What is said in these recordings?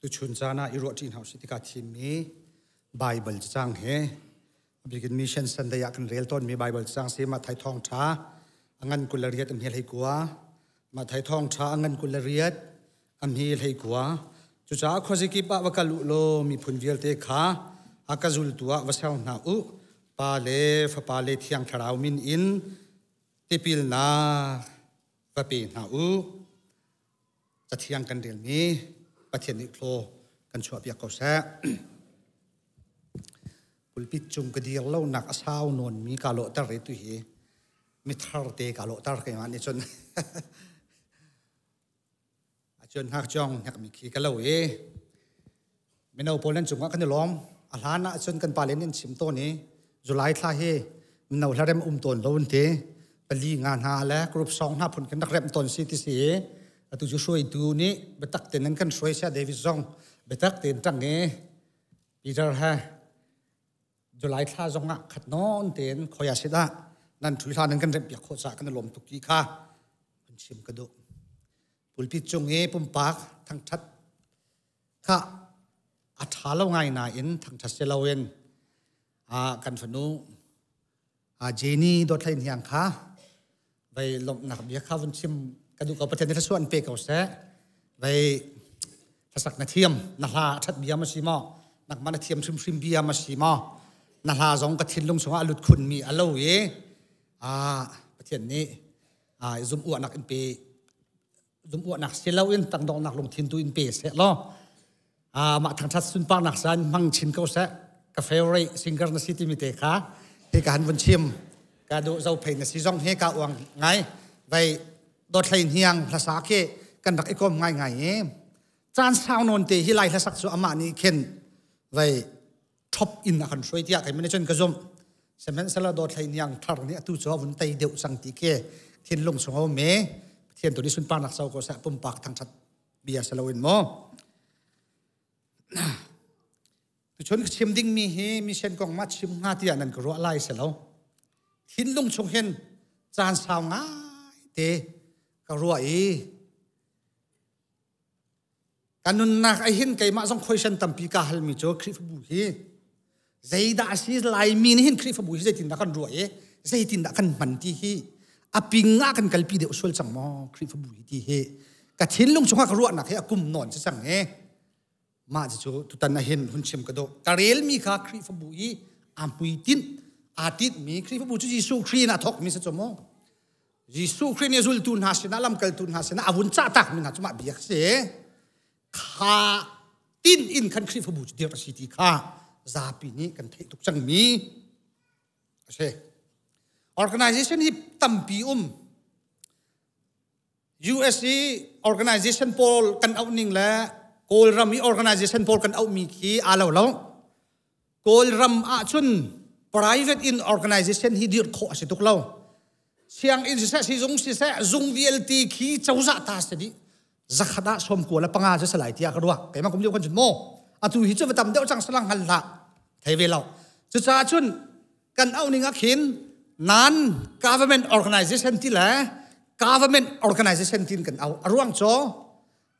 Tuchun caan ah i ruahṭi hna usih tikah thimmi Baibal cacang he abikin Mission Sunday ah kan rel tawnmi Baibal cacang si Matthai thawngṭha a ngan 28 a hme 19. Matthai thawngṭha a ngan 28 a hme 19. Cucaah khuazakip ah va kal u law miphun vialte kha a ka zultu ah va ser hna u. Pa le Fapa le Thiang Thlarau min in tipilnak va pe hna u. Cathiang kan relmi Pathian nih thlaw kan chuahpiak ko seh. Pulpit cung ka dir lo nak a sau nawn mi ka lawhter i tu hi mithar te ka lawhter keimah nih cun a cun hngak chong hnek mi khi ka lo i mino pawl nan cungah kan i lawm. A hlan ah cun kan pale nih an chim tawn i July thla hi mino hlarem um tawn lo an ti. Pali nga hna le group song hna phun kan rak remh tawn si ti si i atu cu hruaitu nih biatak tein an kan hruai sia David zong biatak tein ṭang i Peter he July thla zong ah khat nawn tein khoia sit ah nan ṭhui hlan nan kan remh piak khawh caah kan i lawm tuk ti kha an chim ka duh. Pulpit cung i pumpak thangṭhat kha a ṭha lo ngai nain thangṭhat si loin kan fanu Jenny Dawthlei Hniang kha vei lawmhnak bia kha vun chim ka duh ko. Pathian nih thluachuah an pe ko seh. Vei hlasak na thiam, na hla a ṭhat bia ma si maw, nangmah na thiam hrimhrim bia ma si maw, na hla zong ka thinlung chungah a lut khunmi a lo i Pathian nih zum uahnak in pe, zum uahnak si loin tangdongnak lungthin tu in pe seh law mah thangṭhat sunparnak san hmang chin ko seh. Ka favorite singer na si timi te kha hi ka han vun chim ka duh. Zophei na si zong hi ka uang ngai. Vai Dawthlei Hniang hlasa khi kan rak i kom ngai ngai i caan sau nawn te hi Lai hlasak cu amah nih khin vai top in a kan hruai tiah kei mene cun ka zumh. Sihmanhsehlaw Dawthlei Hniang thar nih atu cu a vun tei deuh cang ti khi thinlung chung a um i Pathian tu nih sunparnak co ko seh. Pumpak thangṭhat bia si loin maw. Tuchun ka chim dingmi hi mission kong ma chim hnga tiah nan ka ruah lai si lo. Thinlung chung hin caan sau ngai te ka ruah i ka nunnak ah hin keimah zong question tampi ka halmi cu Khrihfabu hi zeidah a si, Laimi nih hin Khrihfabu hi zeitindah kan ruah i zeitindah kan hman ti hi, a ping ah kan kalpi deuh sual cang maw Khrihfabu hi ti hi ka thinlung chungah ka ruahnak hi a kum nawn si cang i mah cu tutan ah hin hun chim ka duh. Ka relmi kha Khrihfabu i aa hmuitinh, aa tinhmi, Khrihfabu cu Jesuh Khrih in a thawkmi si cu mu. Jesuh Khrih nih zultu hna sinah, lamkaltu hna sinah a vun cahtakmi hna cu mah bia si kha tin in khan Khrihfabu cu dirh a si ti kha zapi nih kan theih tuk cangmi a si. Organization hi tampi um. US i organization pawl kan auh ning le Kawlram i organization pawl kan auhmi khi aa lo lo. Kawlram ahcun private in organization hi dirh khawh a si tuk lo. Sianginn siseh, sizung siseh, zung vialte khi cozah ta si dih. 100 ah 95 cu salai tiah ka ruah. Keimah kum lio kan cun maw? Atu hi cu va tam deuh cang salang hngal hlah. Thei ve lo. Cucaah cun kan auh ning ah khin non government organization ti le government organization tin kan auh. A ruang cu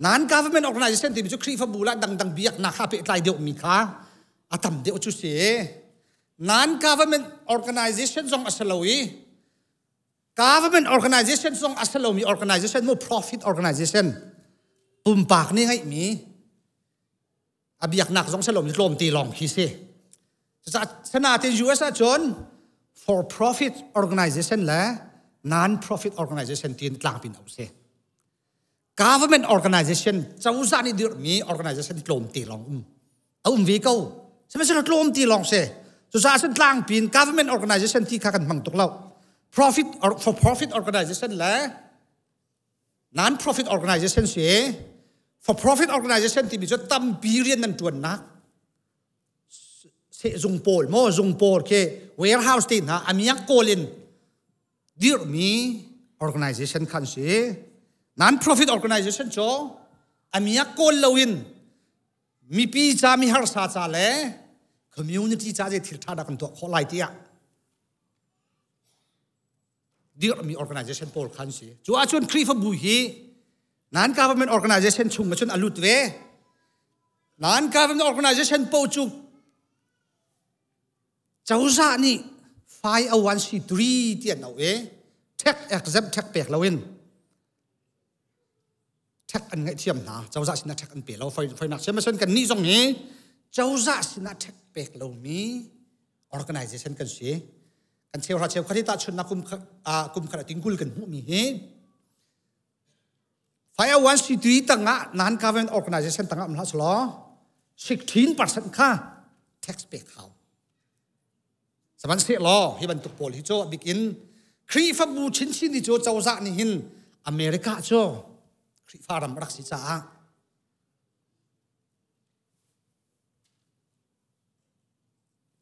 non-government organization timi cu Khrihfabu lah dangdang biaknak kha pehtlai deuhmi kha a tam deuh cu si. Non-government organization zong a si lo i government organization zong a si lomi organization mu, profit organization, pumpak nih ngeihmi a biaknak zong si lomi tlawmte lawng khi si. Cucaah sanatin US ahcun for profit organization le non-profit organization tiin tlangpin a si. Government organization, cozah nih dirhmi organization tlawmte lawng um, a um ve ko, sihmanhsehlaw tlawmte lawng si. Cucaah cun tlangpin government organization ti kha kan hmang tuk lo. Profit or for profit organization le non profit organization si. For profit organization timi cu tampi rian nan tuannak sehzung pawl maw, zung pawl khi, warehouse te hna, amiak kawl in dirhmi organization khan si. Non-profit organization cu amiak kawl loin mipi ca, mi harsa ca le community ca zei thil ṭha dah kan tuah khawh lai tiah dirhmi organization pawl khan si. Cu ahcun Khrihfabu hi non-government organization chung cun a lut ve. Non-government organization po cu cozah nih 501c3 ti an auh i tax exempt tax pek loin tax an ngaihthiam hna. Cozah sinah tax an pe lo. Foinak siam kan nih zong hi cozah sinah tax pek lomi organization kan si. Kan cheuhra cheukhat hi tahchunhnak kum kum khat tingkul kan hmuhmi hi 501c3 tangah non-government organization tangah um hlah selaw 16% kha tax pek hau. Sihmanhsehlaw hi bantuk pawl hi cu bikin Khrihfabu chinchin hi cu cozah nih hin America cu Khrihfa ram rak si caah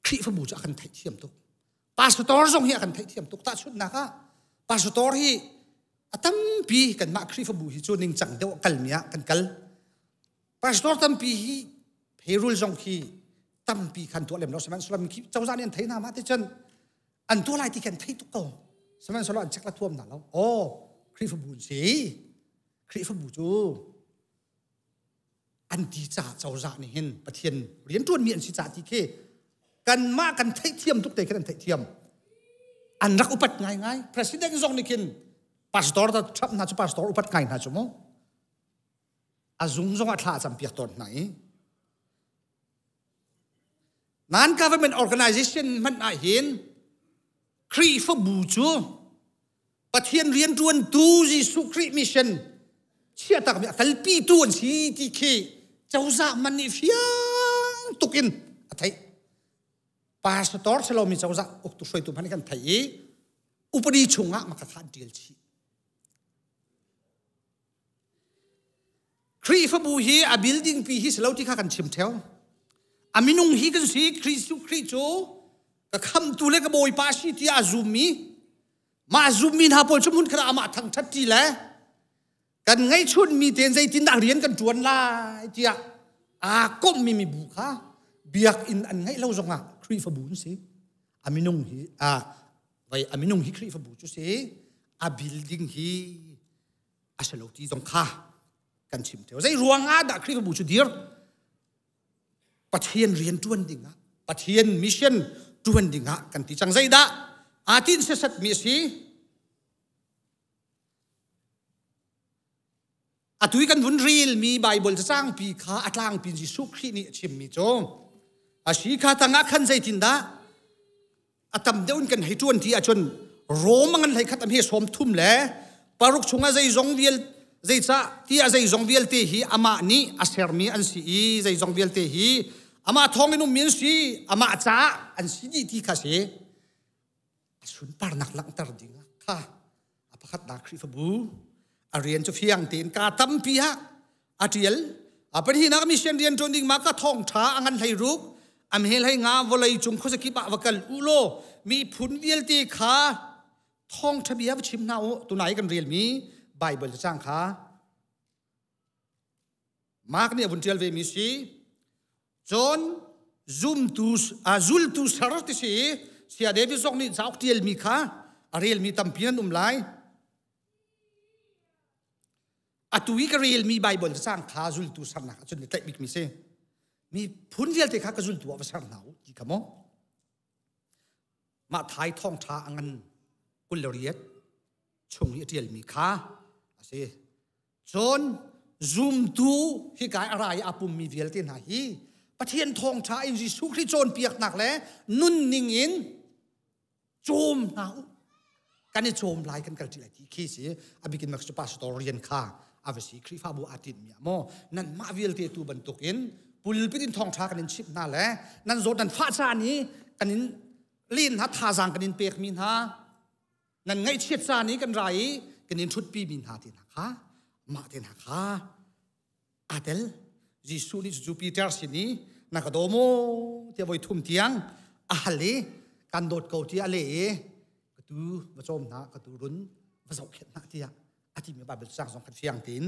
Khrihfabu cu a kan theihthiam tuk. Pastor zong hi a kan theihthiam tuk. Tahchunhnak ah pastor hi a tampi kanmah Khrihfabu hi cu ningcang deuh kalmi ah kan kal. Pastor tampi hi payroll zong khi tampi khan tuah lem lo sihmanhsehlaw mi cozah nih an thei hna ma ti cun an tuah lai ti khi an thei tuk ko. Sihmanhsehlaw an check la thuam hna lo. Oh, Khrihfabu an si. Khrihfabu cu an ti caah cozah nih hin Pathian rianṭuanmi an si caah ti khi kanmah kan theihthiam tuk te khin an theihthiam. An rak upat ngaingai. President zong nih khin pastor ta Trump hna cu pastor upat ngai hna cu mu. A zung zong ah thla a campiak tawn hna i non government organization hmanh ah hin Khrihfabu cu Pathian rianṭuantu Jesuh Khrih mission chiahtakmi a kalpitu an si ti khi cozah man nih fiang tuk in a theih. Pastor si lomi cozah uktu hruaitu hmanh kan theih i upadi chungah maka kha an ṭial chih. Khrihfabu hi a building pi hi si lo ti kha kan chim theo. A minung hi kan si Khrih Khrih cu ka khamtu le ka bawipa si tiah a zummi mah zummi hna pawl cu hmun khat ah amah thangṭhat ṭi le kan ngeihchunmi tein zeitindah rian kan ṭuan lai tiah aa komhmi mibu kha biakinn an ngeih lo zongah Khrihfabu an si. A minung hi a vai a minung hi Khrihfabu cu si a building hi a si lo ti zong kha kan chim theo. Zei ruang ah dah Khrihfabu cu dir? Pathian rian ṭuan ding ah, Pathian mission ṭuan ding ah kan ti cang. Zeidah aa tin sesat mi a si? Atu i kan vun rel mi Bible cacangpi kha a tlangpi Jesuh Khrih nih a chimmi cu a si kha tangah khan zeitindah a tam deuh in kan hei ṭuan ti ahcun Rom ngan hlei khat am hi 36 le paruk chungah zeizong vial zeicah tiah zeizong vialte hi amah nih a sermi an si i zeizong vialte hi amah thawng in ummi an si amah caah an si dih ti kha si a sunparnak langhter ding kha a pakhatnak Khrihfabu a rian cu fiang tein ka tampi ah a ṭial a pahnihnak mission rian ṭuan ding ma ka thawngṭha a ngan hlei ruk am he hlei nga vawlei cung khuazakip ah va kal u law miphun vialte kha thawngṭha bia va chim hna u tunai kan relmi Bible cacang kha Mark nih a vun ṭial ve mi si. Cun zumtu a zultu ser ti si Sia David zong nih cauk ṭialmi kha a relmi tampi an um lai. Atu i ka relmi Bible cacang kha zultu sernak ahcun ni tlaih bikmi si. Mi phun vialte kha ka zultu ah va ser hna u ti kha maw? Mah thai thawngṭha a ngan 28 chung i a ṭialmi kha a si. Cun zumtu hika i a ra i aa pummi vialte hna hi Pathian thawngṭha in Jesuh Khrih cawnpiaknak le nunning in cawm hna u. Kan i cawm lai kan kal ṭi lai ti khi si. A bikin mak cu pastor rian kha a va si. Khrihfabu aa tinhmi ah maw nanmah vialte tu bantukin pulpit in thawngṭha kan in chimh hna le nan zawt nan fah caan i kan in len hna thazaang kan in pekmi hna nan ngaihchiat caan i kan ra i kan in ṭhutpi mi hna te hna kha mah te hna kha aa tel Jesuh nih cucu Peter sin i na ka daw maw tiah voi thum tiang a hal i kan dawt ko tiah a leh i ka tu va cawm hna ka tu run va zohkhenh hna tiah a timi Bible cang zong kan fiang tein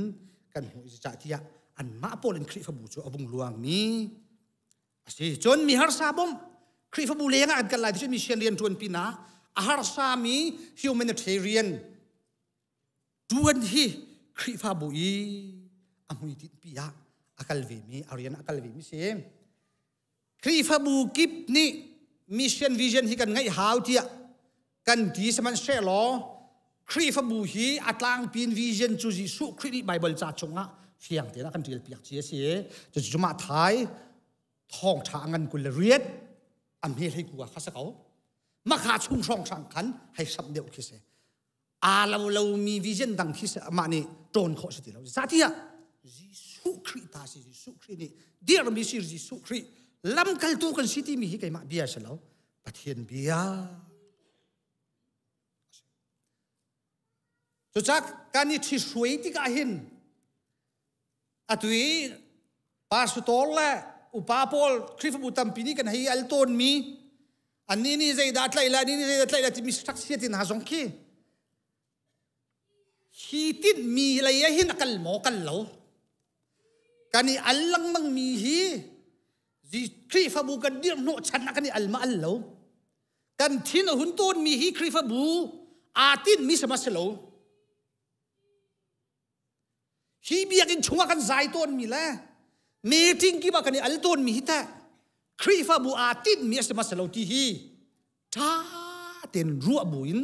kan hmuh i cah tiah anmah pawl in Khrihfabu cu a vung luangmi A si. Cun mi harsa bawmh Khrihfabu leng ah an kal lai ti cun mission rian ṭuan pinah a harsami humanitarian ṭuan hi Khrihfabu i a hmuitinh pi ah a A kal ve mi, a rian a kal ve mi si. Khrihfabu kip nih mission vision hi kan ngeih hau tiah kan ti sihmanhsehlaw Khrihfabu hi a tlangpin vision cu Jesuh Khrih nih Bible ca chungah fiang tein a kan ṭial piak ci a si. Cucu mah thai thawngṭha a ngan 28 a hme hlei ku ah kha si ko. Makha chung hrawng hrang khan hei samh deuh khi si. Aa lo lomi vision dang khi mah nih ṭawn khawh si ti lo. Zeicahtiah Jesuh Khrih ta si Jesuh Khrih nih dirmi si Jesuh Khrih lamkaltu kan si timi hi keimah bia si lo Pathian bia. Cucaah kan i ṭhihruai tikah hin atu i pastor le upa pawl Khrihfabu tampi nih kan hei al tawnmi annih nih zeidah tlaih le annih nih zeidah tlaih le timi sak sia ti hna zong khi hi tinhmi lei ah hin a kal maw kal lo kan i al lengmang mi hi Khrihfabu kan dirh hnawh chan ah kan i al ma al lo kan thin a hun tawnmi hi Khrihfabu aa tinhmi sama si lo Hi biakinn chungah kan zai tawnmi le meeting kip ah kan i al tawnmi hi teh Khrihfabu aa tinhmi a si ma si lo ti hi ṭha tein ruah buin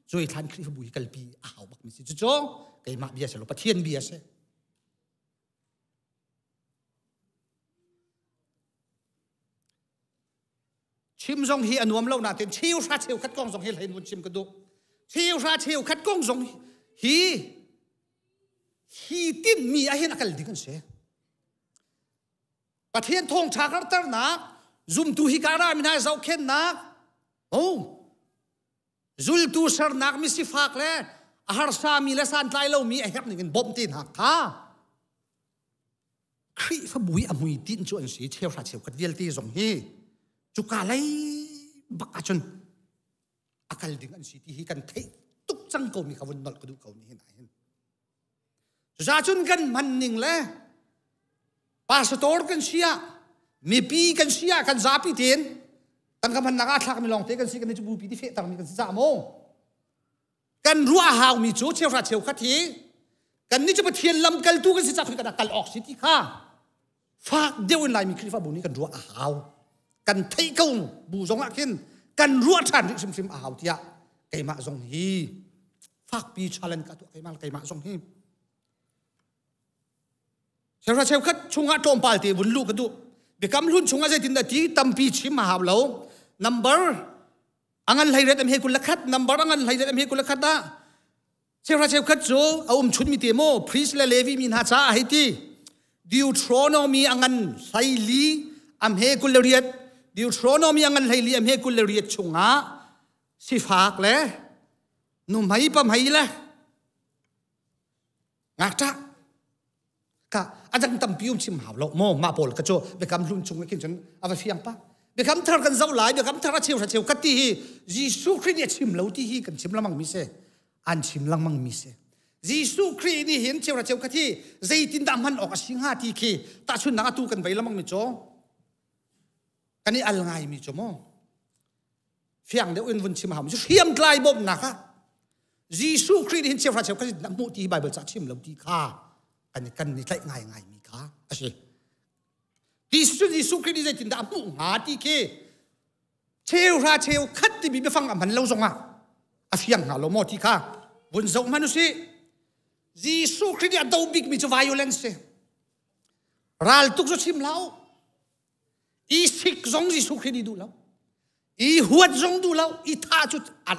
cuaithlan Khrihfabu hi kalpi a hau bakmi si. Cucu keimah bia si lo Pathian bia si. Chim zong hi a nuam lo nain cheu hra cheu khat kong zong hi hlei vun chim ka duh. Cheu hra cheu khat kong zong hi hi tinhmi ah hin a kal ding an si. Pathian thawngṭha karternak, zumtu hi ka ra mi hna zohkhennak, oh, zultu sernak mi sifak le a harsa mi le santlai lomi a herh ning in bawmh te hna kha Khrihfabu i a hmuitinh cu an si cheuhra cheukhat vialte zong hi cuka lei bak ahcun a kal ding an si ti hi kan theih tuk cang ko mi kha vun nolh ka duh ko ni hin ah hin cuzacun kan hman ning le pastor kan si ah mipi kan si ah kan zapi tein tangka hmannak ah thlak mi lawng te kan si kan i cu bupi ti fehter mi kan si ca maw Kan ruah haumi cu cheuhra cheukhat hi kan nih cu Pathian lamkaltu kan si cak kan kal awk si ti kha fak deuh in Laimi Khrihfabu nih kan ruah a hau. Kan theih ko bu zong ah khin kan ruah ṭhan rih hrimhrim a hau tiah keimah zong hi fakpi challenge ka tuah keimah keimah zong hi Cheuhra cheukhat chungah tlawmpal te vun luh ka duh. Biakam hlun chungah zeitin dah ti tampi chim a hau lo. Number a ngan hlei ret am he 21 number a ngan hlei ret am he 21 ah cheuhra cheukhat cu a um chun mi te maw priest le levi mi hna caah hei ti Deuteronomy a ngan hleili am he 28 Deuteronomy a ngan hleili am he 28 chungah sifak le nuhmei pamhei le ngakṭah ka a dang tampi um chim hau lo maw mah pawl ka cu biakam hlun chung khin cun a va fiang pa biakam thar kan zoh lai biakam thar a cheu cheu ka ti hi Jesuh Khrih nih a chim lo ti hi kan chim lengmang mi si an chim lengmang mi si Jesuh Khrih nih hin cheu cheu kha thi zeitindah hman awk a si hnga ti khi tahchunnak atu kan vei lengmang mi cu kan i al ngai mi cu maw fiang deuh in vun chim hau cu hriamtlai bawmhnak ah Jesuh Khrih nih hin cheuhra cheukhat na hmuh ti Bible ca chim lo ti kha kan kan ni tlaih ngai ngai mi kha a si. Ti cu Jesuh Khrih nih zeitindah a hmuh hnga ti khi cheuhra cheukhat timi biafang a hman lo zongah a fiang hnga lo maw ti kha vun zoh hmanh usih. Jesuh Khrih nih a do bikmi cu violence si. Ral tuk cu chim hlah u. I sik zong Jesuh Khrih nih duh lo. I huat zong duh lo. I thah cu a,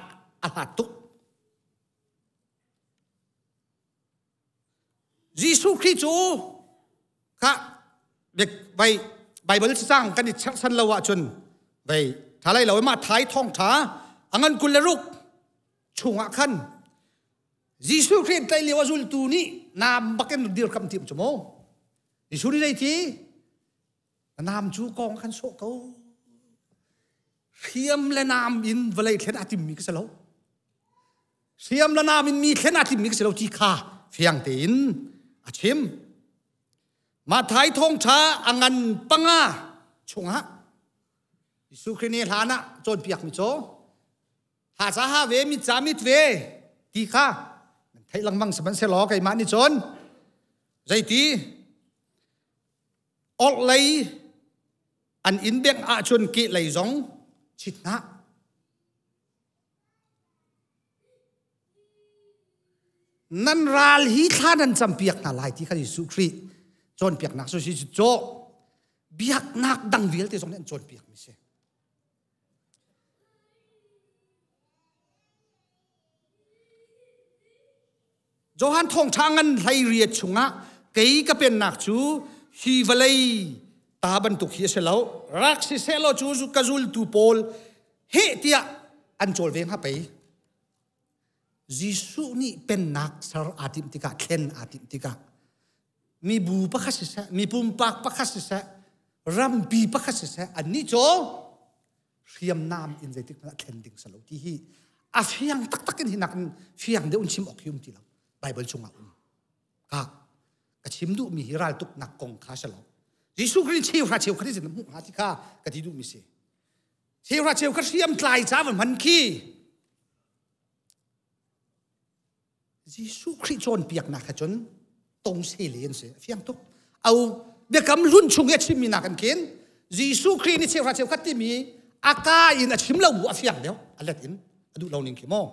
a hlat tuk. Jesuh Khrih cu kha vai Bible cang kan i cherhsan lo ahcun vei tha lai lo ma thai thong tha angan 26 chungah khan Jesuh Khrih tlai lio a zultu nih nam bakin dirkam tim cu mu Jesuh nih zeiti Nam cu kong khan sawh ko. Hriam le nam in vawlei thlen a timmi ka si lo. Hriam le nam in mi thlen a timmi ka si lo ti kha fiang tein a chim. Mathai thawngṭha a ngan panga chungah Jesuh Khrih nih hlan ah cawnpiakmi cu ha ca ha ve mit ca mit ve ti kha nan theih lengmang sihmanhsehlaw keimah nih cun zeiti? Orhlei an inn bengh ahcun kehlei zong chit hna. Nan ral hi thla nan campiak hna lai ti kha Jesuh Khrih cawnpiaknak cu si cu biaknak dang vialte zong nih an cawnpiak mi si. Johan thawngṭha ngan hlei riat chungah kei ka pennak cu hi vawlei ta bantuk hi a si lo. Rak si sehlaw cu ka zultu pawl heh tiah an cawl ve hnga pei. Jesuh nih pennak ser aa timh tikah thlen aa timh tikah mibu pakhat siseh, mi pumpak pakhat siseh, rampi pakhat siseh, annih cu hriamnam in zeitik hmanh ah thlen ding si lo ti hi a fiang taktak in hi nak in fiang deuh in chim awk hi um ti lo. Bible chungah um. Ka ka chim duhmi hi raltuknak kong kha si lo. Jesuh Khrih cheuhra cheukhat in hmuh hnga ti kha ka ti duhmi si. Cheuhra cheukhat hriam tlai ca va hman khi Jesuh Khrih cawnpiaknak he cun tong sele an si. A fiang tuk. Au biakam hlun chung i a chimmi nak in khin Jesuh Khrih nih cheuhra cheukhat timi a ka in a chim lo bu a fiang deuh. A let in a duh lo ning khi maw.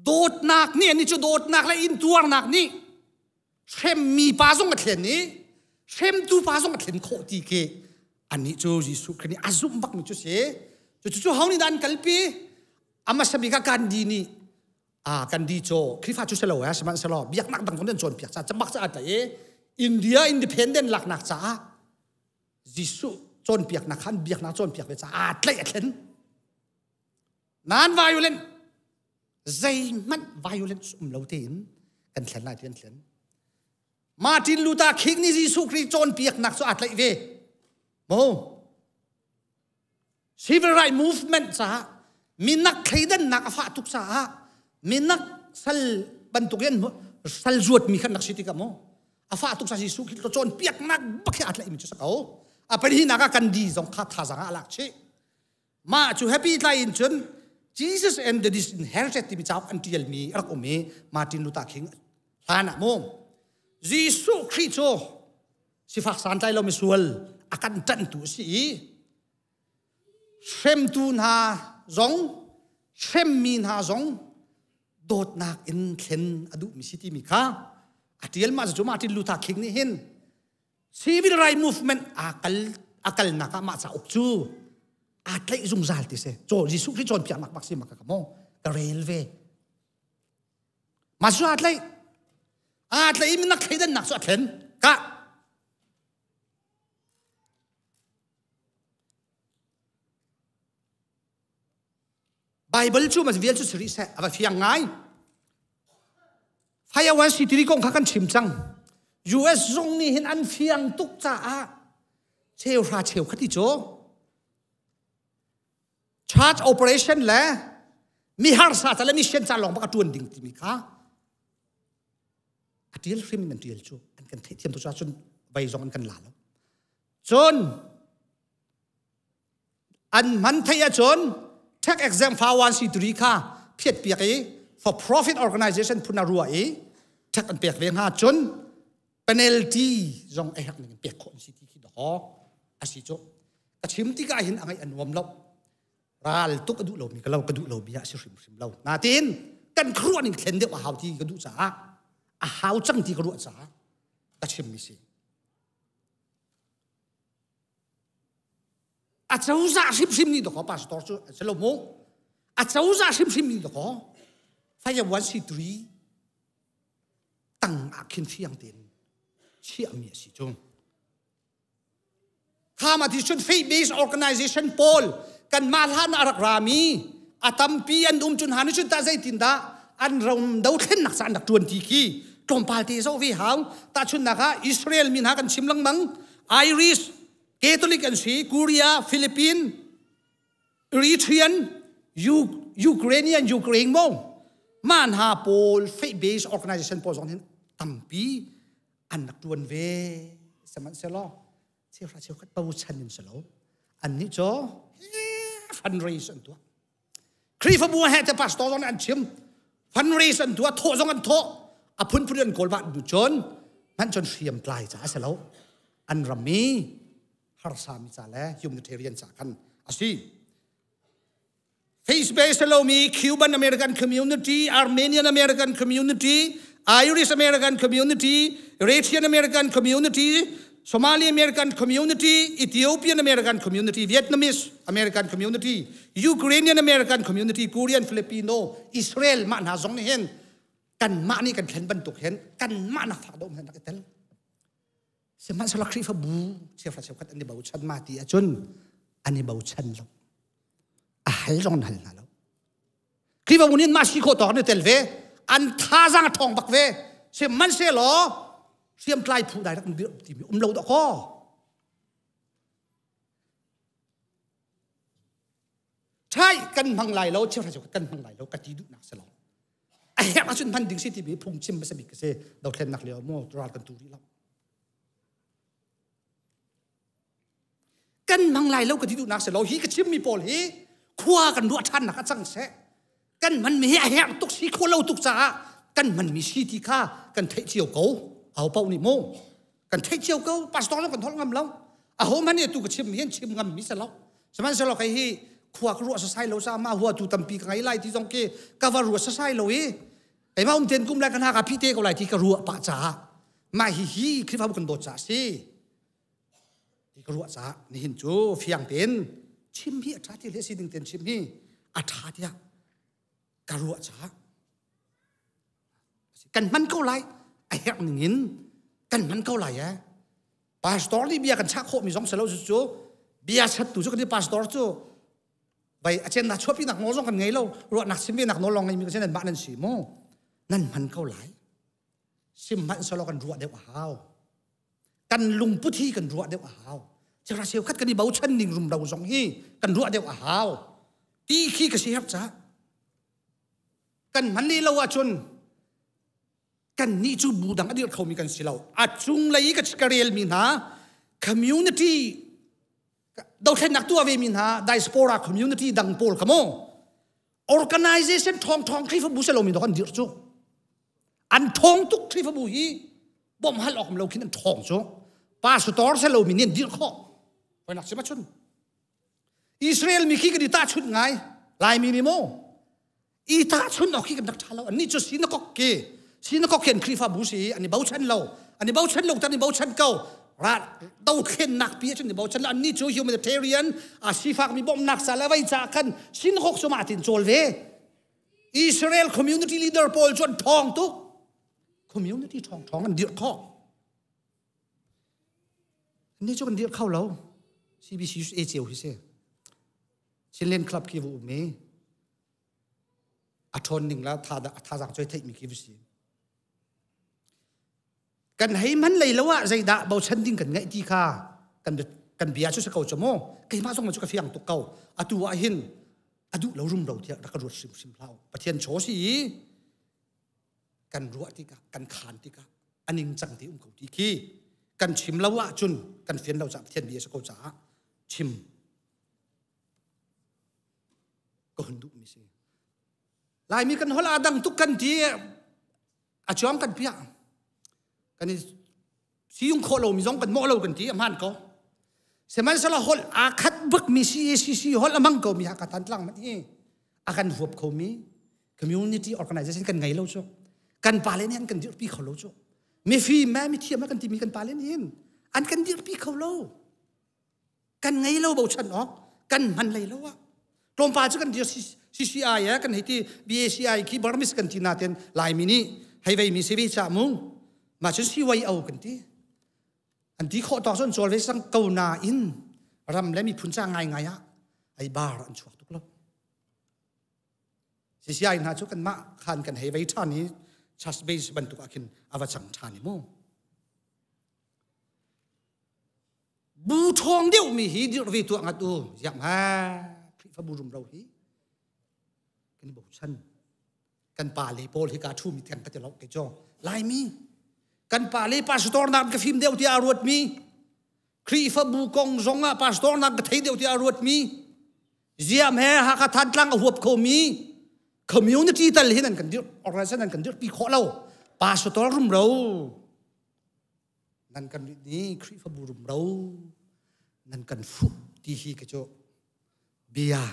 Dawtnak nih ani cu dawtnak le intuarnak nih hremmi pa zong a thlen i hremtu pa zong a thlen khawh ti khi anih cu Jesuh Khrih nih a zumh bakmi cu si. Cucu ho nih dah an kalpi? A hmasa bik ah Gandhi nih ah Gandhi cu Khrihfa cu si lo eh sihmanhsehlaw biaknak dang zong an cawnpiak caah cambak caah tlaih i India independent laknak caah Jesuh cawnpiaknak khan biaknak cawnpiak ve caah aa tlaih a thlen. Non-violent zeihmanh violence um lo tein kan thlen lai ti kan thlen. Martin Luther King nih Jesuh Khrih cawnpiaknak cu aa tlaih ve. Mo Civil right movement caah minak thleidannak a fah tuk caah minak sal bantuk in sal zuatmi khan rak si tikah mu a fah tuk sa Jesuh Khrih cawnpiaknak bak hi aa tlaihmi cu si ko. A pahnihnak ah kan di zong kha thazaang ah a lak chih. Mah cu happy tlai in cun Jesus and the Disinherited timi cauk an ṭialmi a rak um i Martin Luther King hlan ah mu Jesuh Khrih cu sifak santlai lomi sual a kan ṭanhtu a si i hremtu hna zong hremmi hna zong dawtnak in thlen a duhmi si timi kha a ṭial mah cu Martin Luther King nih hin civil right movement aa kal a kalnak ah mah cauk cu aa tlaih zungzal ti si caw Jesuh Khrih cawnpiaknak bak si ma ka ka mo ka rel ve mah cu aa tlaih aa tlaih i minak thleidannak cu a thlen ka Bible cu mas vial cu si rih seh a va fiang ngai. Fire C3 kong kha kan chim cang. US zong nih hin an fiang tuk caah cheuhra cheu khati cu church operation le mi harsa ca le mission ca lawng bak a tuan ding timi kha a tial hrim in an tial cu an kan theihthiam tu cun vei zong an kan la lo. Cun An hman theih ahcun tax exempt 501c3 kha phiat piak i for profit organization phun a ruah i tax an pek ve hnga cun penalty zong a herh ning in pek khawh an si ti khi dawh a si cu ka chim tikah hin a ngaih a nuam lo ral tuk a duh lomi ka lo ka duh lo bia a si hrimhrim lo natin kan khuaruah ning thlen deuh a hau ti ka duh caah a hau cang ti ka ruah caah ka chimmi si A cozah hrimhrim nih dakaw pastor cu a si lo mu. A cozah hrimhrim nih dakaw fire one c three tang ah khin fiang tein chiahmi a si cu. Khama ti cun faith based organization pawl kanmah hlan ah a rak rami a tampi an um cun han cun ta zeitin dah an ram dothlennak ca an rak tuan ti khi tlawmpal te zoh ve hau tahchunnak ah Israel mi hna kan chim lengmang Irish Catholic an si Korea Philippine Eritrean Ukrainian Ukraine mo mah hna pawl faith based organization pawl zong hin tampi an rak tuan ve sihmanhsehlaw cheuhra cheukhat bochan in si lo annih cu fundraise an tuah Khrihfabu he te pastor zong nih an chim. Fundraise an tuah, thawh zong an thawh. A phunphun an kawl mah nu cun hmanh cun hriam tlai ca a si lo. An ram i harsami ca le humanitarian ca khan a si. Face-based lomi Cuban American community, Armenian American community, Irish American community, Eritrean American community, Somali American community, Ethiopian American community, Vietnamese American community, Ukrainian American community, Korean, Filipino, Israel mah hna zong nih hin kanmah nih kan thlen bantuk hin kanmah nak fak deuh hen rak i tel. Sihmanhsehlaw Khrihfabu cheuhra cheukhat an i bochan ma ti ahcun an i bochan lo. A hal zong an hal hna lo. Khrihfabu nih mah si khawh tawk an i tel ve. An thazaang a ṭhawng bak ve. Sihmanhsehlaw hriamtlai phu dai rak timi um lo dah kaw. Ṭhai kan hmang lai lo, cheuhra cheukhat kan hmang lai lo ka ti duhnak si lo. A herh ahcun hman ding si timi phungchim hmasa bik ka si. Dothlennak lio maw ral kan tu rih lo. Kan hmang lai lo ka ti duhnak si lo. Hi ka chimmi pawl hi khua kan ruah ṭhannak a cang seh. Kan hmanmi hi a herh tuk si kho lo tuk caah kan hmanmi si ti kha kan theih cio ko. Aho paoh nih mu kan theih cio ko. Pastor zong kan holh ngam lo. Aho hmanh nih tu ka chim hi chim ngam mi si lo. Sihmanhsehlaw kei hi khua ka ruah sasai lo caah mah huatu tampi ka ngei lai ti zong khi ka va ruat sasai lo i keimah um ten kum lai ka hna ka phi te ko lai ti ka ruah pah caah mah hi hi Khrihfabu kan dawt caah si ti ka ruah caah nihin cu fiang tein chim hi a ṭha ti le si ding tein chim hi a ṭha tiah ka ruah caah kan hman ko lai a herh ning in kan hman ko lai eh pastor nih bia kan chah khawh mi zong si lo cu bia chattu cu kan i pastor cu vai a chen na chuapi nak nawl zong kan ngei lo ruahnak sim ve nak nawl lawng ngei mi kan si nan mah nan si mu nan hman ko lai sim hmanh selaw kan ruah deuh a hau kan lungput hi kan ruah deuh a hau chera seu khat kan i bochan ning rumro zong hi kan ruah deuh a hau ti khi ka si herh ca kan hman li lo ahcun kan nih cu bu dang a dir khomi kan si lo a cunglei i ka relmi hna community dothlennak tuah ve mi hna diaspora community dang pawl kha mu organization ṭhawng ṭhawng Khrihfabu si lomi dok an dirh cu an ṭhawng tuk Khrihfabu hi bawmh hal awk lo khin an ṭhawng cu pastor si lomi nih an dirh khawh hoinak si ma chun Israel mi khi kan i tahchunh ngai Laimi nih mu i tahchunh awk khi kan rak ṭha lo annih cu sinakok ki sinakok khi an Khrihfabu si an i bochan lo an i bochan lo tan i bochan ko ra dothlennak pi ahcun i bochan lo annih cu humanitarian a sifakmi bawmhnak ca le vei ca khan sinakok cu mah tin cawl ve Israel community leader pawl cu an ṭhawng tuk community ṭhawng ṭhawng an dirh khawh Ni cu kan dirh kho lo. CBCUSA cio hi si. Chinland Club khi va um i a ṭhawn ning la thazaang choi theihmi khi va si. Kan hei man lei lo ah zeidah bochan ding kan ngeih ti kha kan kan bia cu si ko cu mu. Keimah zong cu ka fiang tuk ko. Atu ah hin a duh lo rum lo tiah rak ka ruat hrimhrim hlah. Pathian chaw si i kan ruah tikah kan khaan tikah a ningcang te um ko ti khi kan chim lo ahcun kan fian lo caah Pathian bia si ko caah chim ka hun duhmi si Laimi kan holh aa dang tuk kan ti a cuang kan piah kan i siyung khawh lomi zong kan mawh lo kan ti a hmaan ko sihmanhsehlaw holh aa khat bak mi CACC holh a hmang ko mi Hakha Thantlang hmanh hi a kan huap kho mi community organization kan ngei lo cu kan pale nih an kan dirpi kho lo cu mifim me mithiam kan timi kan pale nih hin an kan dirpi kho lo kan ngei lo bochan awk kan hman lei lo ah tlawmpal cu kan dir CCI eh kan hei ti BACI khi Burmese kan ti naten Laimi nih hei vei mi si ve cha mu ma cun CYO kan ti an ti khawh tawk cun cawl ve sang ko na in ram le miphun ca ngai ngai ah ai bar an chuak tuk lo CCI hna cu kan mah khan kan hei vei ṭhan i church base bantuk ah khin a va cang ṭhan i mu Bu ṭhawng deuhmi hi dirh ve tuah ngat u. Ziang ha Khrihfabu rumro hi kan i bochan. Kan pa le pawl hi ka ṭhumi theng ka ti lo kei cu. Laimi kan pa le pastor nak ka fim deuh tiah a ruatmi Khrihfabu kong zong ah pastor nak ka thei deuh tiah a ruatmi ziam he Hakha Thantlang a huap khomi. Community tal hin an kan dir organization an kan dir pi khawh lo. Pastor rumro nan kan ni Khrihfabu rumro nan kan fuh ti hi ka cu bia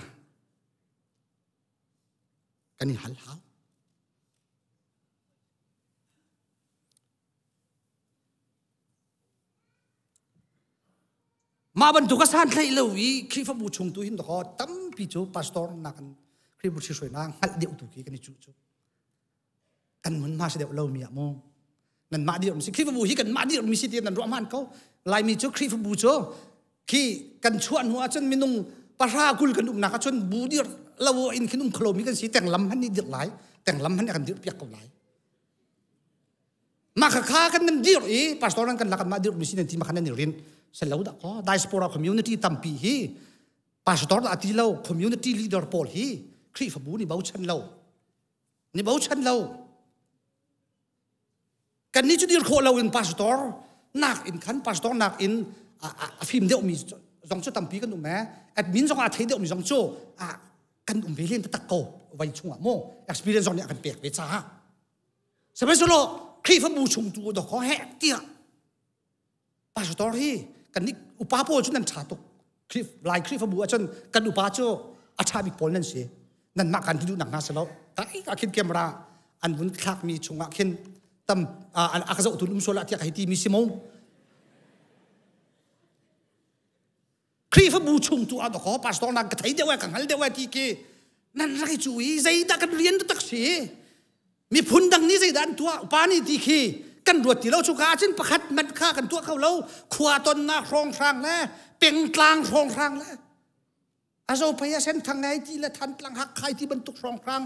kan i hal hau. Mah bantuk a santlaih lo i Khrihfabu chung tu hin dakaw tampi cu pastor nak in Khrihfabu ṭhihruainak hngalh deuh tu khi kan i cuh cu. Kan mun ma si deuh lo mi ah mu. Nan mah dir si Khrihfabu hi kan mah dir mi si ti nan ruah hman ko. Laimi cu Khrihfabu cu khi kan chuah hnu ahcun minung pahra kul kan umnak ahcun bu dir lo in khin um kholo mi kan si tenglam han ni dir lai tenglam han kan dir piak ko lai Mah kha kan nan dir i pastor nan kan lak mah dir mi si nan ti ma khan nan i rin selo dah ko diaspora community tampi hi pastor dah ti lo community leader pawl hi Khrihfabu ni bochan lo ni bochan lo kan ni cu dir khawh lo in pastor nak in khan pastor nak in a fim deuh mi zong cu tampi kan um e admin zong a thei deuh mi zong cu a kan um ve len tak ko vai chungah mo experience zong nih a kan pek ve caah Sihmanhsehlaw Khrihfabu chung tu dawkaw heh tiah pastor hi kan nih upa pawl cu nan ṭha tuk. Lai Khrihfabu ahcun kan upa cu a ṭha bik pawl nan si. Nanmah kan ti duhnak hna si lo. Kai ka khin camera an vun thlakmi chungah khin tam a ka zohtu um sual ah tiah ka hei ti mi si mo. Khrihfabu chung tu ah dawkaw pastor nak ka thei deuh ka hngal deuh ti khi nan rak i cu i zeidah kan rian tak si miphun dang nih zeidah an tuah upa nih ti khi kan ruat ti lo cu ka ahcun pakhat mat kha kan tuah kho lo khua tonnak hrawnghrang le pengtlang hrawnghrang le azo phei a sen thang ngai ti le thantlang hak khai ti bantuk hrawnghrang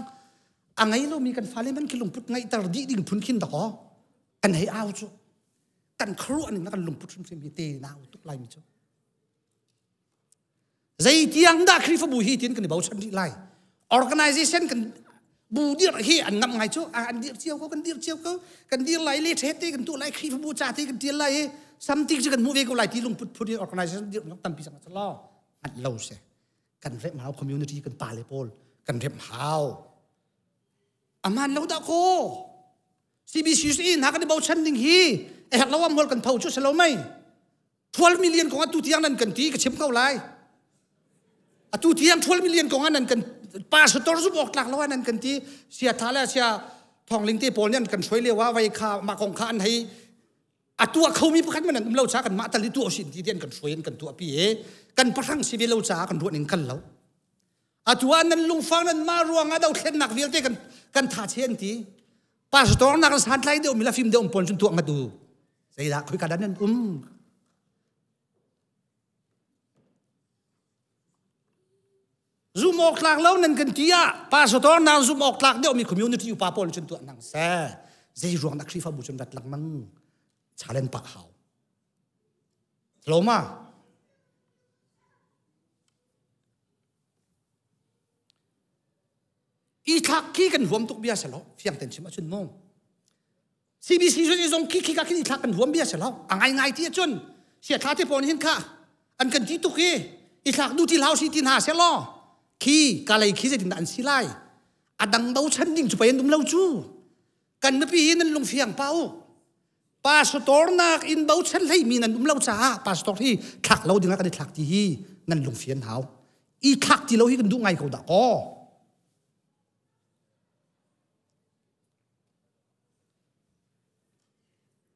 a ngei lomi kan fale man khi lungput ngeihter dih ding phun khin dakaw kan hei au cu kan khuaruah ning kan lungput hrimhrim hi te nau tuk lai mi cu zeitiang dah Khrihfabu hi tin kan i bochan rih lai organization kan bu dir hi an ngam ngai cu an dir cio ko kan dir cio ko kan dir lai le the te kan tu lai Khrihfabu ca te kan tial lai i something cu kan hmuh ve ko lai ti lungput phun in organization dir tampi sang lo ngat lo se kan rem hau community kan pa le pawl kan rem hau aman lo dah ko CBCUSA hna kan i bochan ding hi a herh lo ah mual kan pho cu si lo mei 12 million kong atu tiang nan kan ti ka chim ko lai atu tiang 12 million kong ah nan kan pastor zumh awk tlak lo ah nan kan ti sia tha le sia thongling te pawl nih an kan hruai lio ah vai kha mah kong kha an hei a tuah khomi pakhat man an um lo ca kan mah tal i tuah sin ti ti an kan hruai an kan tuah pi e kan pahrang si ve lo caah kan ruah ning kal lo Atu ah nan lungfang nan mah ruangah dothlennak vialte kan kan tha che an ti. Pastor nak santlai deuh mi la fim deuh pawl cun tuah ngat u. Zeidah khoi ka dan nan um. Zum awk tlak lo nan kan ti ah pastor nan zum awk tlak deuh mi community upa pawl cun tuah nang se. Zei ruang dah Khrihfabu cun rat lengmang challenge pak hau. Loma I thlak khi kan huam tuk bia si lo fiang ten chim ahcun mu CBC zong zong khi khi ka khin i thlak kan huam bia si lo a ngai ngai ti ahcun sia thla te pawn hin kha an kan ti tuk hi i thlak du ti hlau si ti hna se law khi ka lei khi zeitin dah an si lai a dang bochan ding cu pei an um lo cu kan mipi hi nan lungfiang pa u pastor nak in bochan hlei mi nan um lo caah pastor hi thlak lo dingah kan i thlak ti hi nan lungfian hau i thlak ti lo hi kan duh ngai ko dah kaw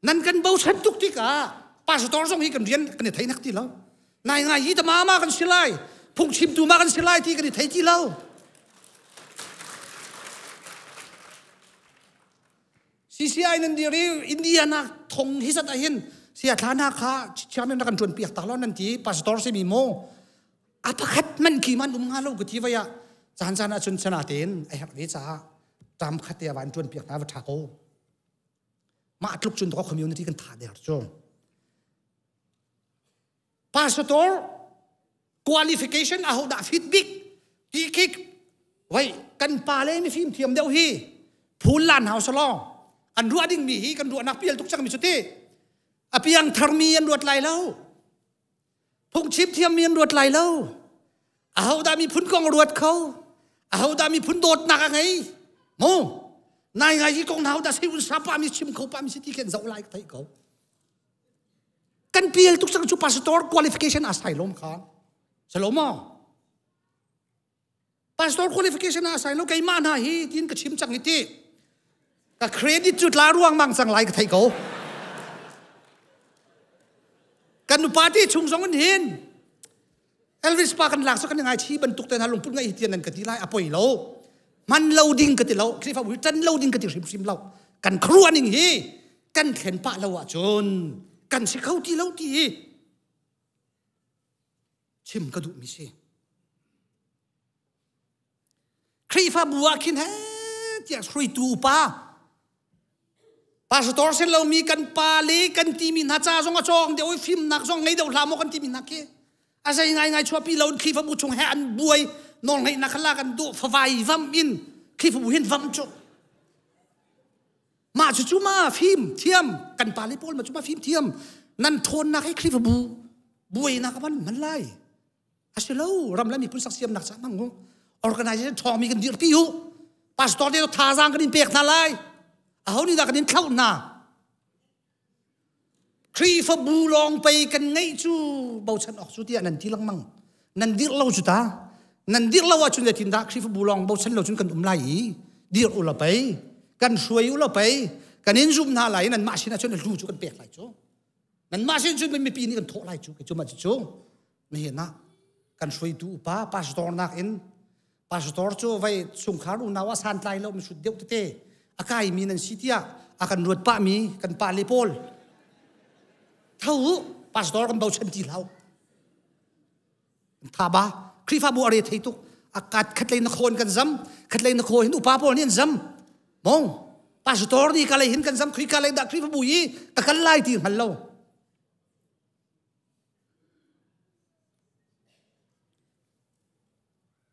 nan kan bochan tuk tikah pastor zong hi kan rian kan i thei nak ti lo nai ngai hi ta ma ma kan si lai phungchimtu ma kan si lai ti kan i thei ti lo CCI nan dir i India nak thong hi zat ahhin sia thla na kha chairman na kan tuan piak tak lo nan ti pastor si mi mo a pakhat man khi man um nga lo ka ti vaya caan caan ahcun sana tein a herh ve caah tam khat te van tuan piak na va tha ko mah tluk cun community kan tha der cu Pastor qualification aho dah fit bik ti khi vai kan pa le mi fim thiam deuh hi phul lan hau salo an ruah ding mi hi kan ruahnak pial tuk cang mi cu ti a piang thar mi an ruat lai lo phungchim thiam mi an ruat lai lo aho dah miphun kong ruat kho? Ahodah miphun dawtnak a ngei? Mu nai ngai hi kong na hodah sei un sa pa mi chim kho pa mi si ti khen zoh lai ka theih ko. Kan pial tuk sang cu pastor qualification a sai lom kha. Salomo. Pastor qualification a sai lo keimah hna hi tin ka chim cang hi ti. Ka credit cu tla ruang mang cang lai ka thei ko. Kan nu party chung zong in hin Elvis pa kan lak so kan ngai chi bantuk te hna lungput ngai hi tian nan ka ti lai a poi lo. Man lo ding ka ti lo. Khrihfabu hi tan lo ding ka ti hrimhrim lo. Kan khuaruah ning hi kan thlen pah lo ahcun kan si kho ti lo ti hi chim ka duhmi si. Khrihfabu ah khin he tiah hruaitu upa pastor sin lomi kan pa le kan timi hna ca zong a cawng deuh i fimnak zong ngei deuh hlah maw kan timi hna khi a zei ngai ngai chuahpi lo in Khrihfabu chung he an buai nawlngeihnak kha lak an duh favai vam in Khrihfabu hin vam cu mah cu cu ma fim thiam kan pa le pawl ma cu ma fim thiam nan thawnnak hi Khrihfabu buainak a van man lai A si lo, ram le miphun saksiamnak ca hmang u. Organization ṭhawngmi kan dirpi u. Pastor te thazaang kan in pek hna lai. Aho nih dah kan in thlauh hna? Khrihfabu lawng pei kan ngeih cu bochan awk cu tiah nan ti lengmang. Nan dirh lo cu ta. Nan dirh lo ahcun zeitindah Khrihfabu lawng bochan lo cun kan um lai i dirh u law pei kan hruai u law pei kan in zum hna lai i nanmah sinah cun a hlu cu kan pek lai cu. Nanmah sin cun mipi nih kan thawh lai cu. Kei cu mah cu nihin ah kan hruaitu upa pastor nakin pastor cu vai chungkhar unau ah santlai lo misut deuh tete a kaimi nan si tiah a kan ruat pahmi kan pa le pawl tho u pastor kan bochan ti hlau tha ba Khrihfabu a re thei tuk a kat khatlei na khawn kan zam khatlei na khaw hin upa pawl nih an zam mong pastor nih ka lei hin kan zam Khrihka lei dah Khrihfabu hi ka kal lai ti hngal lo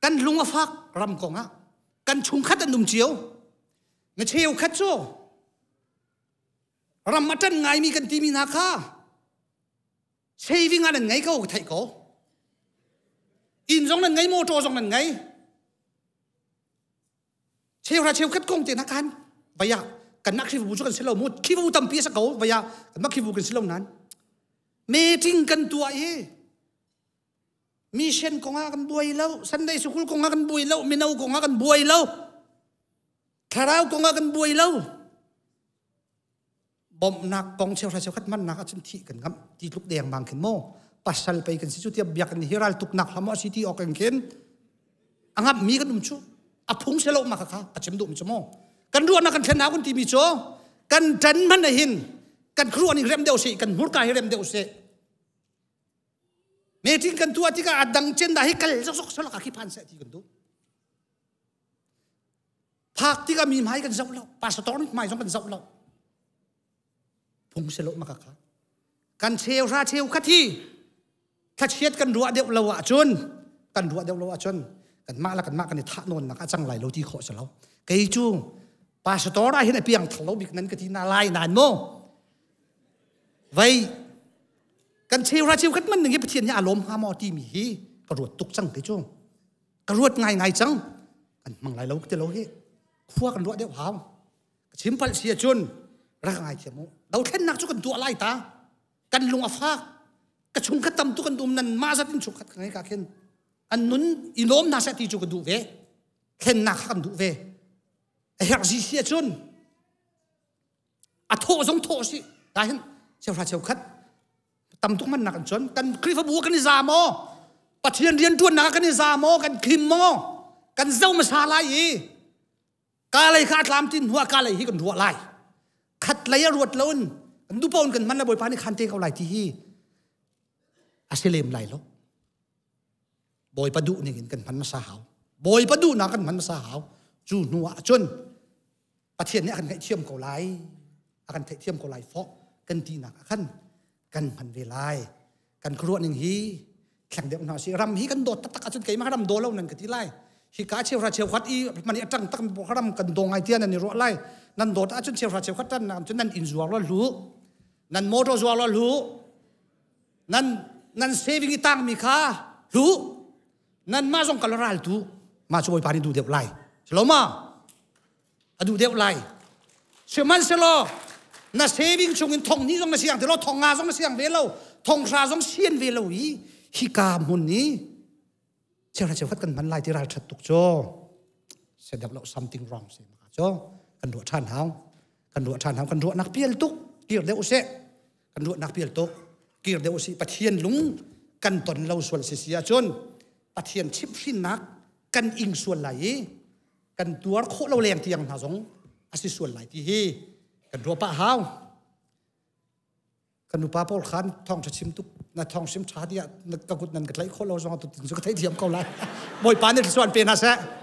Kan lung a fak ram kong ah kan chungkhat an um cio. Na cheukhat cu ram a ṭan ngaimi kan timi hna kha saving ah nan ngei ko theih ko. Inn zong nan ngei, motor zong nan ngei. Cheuhra cheukhat kong te na kan vaya kan nak Khrihfabu cu kan si lo mu Khrihfabu tampi a si ko vaya kan mak Khrihfabu kan si lo nan meeting kan tuah i mission kong ah kan buai lo Sunday school kong ah kan buai lo mino kong ah kan buai lo thlarau kong ah kan buai lo bawmhnak kong cheuhra cheukhat mannak ahcun thih kan ngamh ti tluk dengmang khin maw pasal pei kan si cu tiah biakinn hi ral tuknak hlam a si ti awk in khin a ngamhmi kan um cu a phung se lo ma kha a chim duhmi cu maw kan ruahnak kan thlen hau kan timi cu kan ṭan hmanh hin kan khuaruah ning rem deuh sih kan hmurka hi rem deuh sih meeting kan tuah tikah a dang cen dah hi kal zokzok solak a khi phan seh ti kan duh Phak tikah mi hmai kan zoh lo, pastor hmai zong kan zoh lo. Phung si lo maka kha. Kan cheu hra cheu kha thi thlachiat kan ruah deuh lo ahcun kan ruah deuh lo ahcun kan mah la kan mah kan i thah nawn nak a cang lai lo ti khawh si lo. Kei cu pastor ah hin a piang thang lo bik nan ka ti na lai nan mo. Vai kan cheu hra cheu khat man ning hi Pathian hi a lawm hnga maw timi hi ka ruat tuk cang kei cu. Ka ruat ngaingai cang. Kan hmang lai lo ti lo hi. Khua kan ruah deuh hau. Ka chim palh si ahcun rak ngai thiam u. Dothlennak cu kan tuah lai ta. Kan lung a fak. Ka chungkhat tam tu kan um nan mah zat in chungkhat ka ngei ka khin. An nun i lawm hna seh ti cu ka duh ve. Thlennak kha kan duh ve. A herh zi si ahcun a thawh zong thawh si. Ta hin cheuhra cheukhat tam tuk man nak an cun kan Khrihfabu kan i za maw Pathian rian ṭuannak kan i za maw kan khim maw kan zo hmasa lai i ka lei kha a tlam tin hnuah ka lei hi kan ruah lai khat lei a ruat loin kan duh pawn kan hman la Bawipa nih khan te ko lai ti hi a si lem lai lo Bawipa duh ning in kan hman hmasa hau Bawipa duhnak kan hman hmasa hau cu hnu ah cun Pathian nih a kan ngaihthiam ko lai a kan theihthiam ko lai fawh kan tinak ah khan kan hman ve lai kan khuaruah ning hi thleng deuh hna si ram hi kan dawt taktak ahcun keimah ram daw lo nan ka ti lai hi ka cheuhra cheukhat i mani atang tak ram kan daw ngai tia nan i ruah lai nan dawt ahcun cheuhra cheukhat tan nan cun nan inn zuar lo hlu nan motor zuar lo hlu nan nan saving i tang mi kha hlu nan mah zong kal ral tu. Mah cu Bawipa nih duh deuh lai. Si lo ma? A duh deuh lai. Sihmanhsehlaw na saving chung in thong hnih zong na siang ti lo, thong nga zong na siang ve lo, thong hra zong sian ve lo i hika hmun i cheuhra cheukhat kan hman lai ti ral ṭhat tuk cu se deuh lo, something wrong si maka cu kan ruah ṭhan hau, kan ruah ṭhan hau. Kan ruahnak pial tuk, kir deuh usih. Kan ruahnak pial tuk, kir deuh usih. Pathian lung kan ton lo sual si si ahcun Pathian chimhhrinnak kan ing sual lai i kan tuar khawh lo leng tiang hna zong a si sual lai ti hi kan ruah pah hau. Kan nupa pawl khan thawng ṭha chim tuk na thawng sim ṭha tiah ka kut nan ka tlaih khawh lo zong tu tin cu ka theithiam ko lai. Bawipa nih thluachuah an pe hna seh.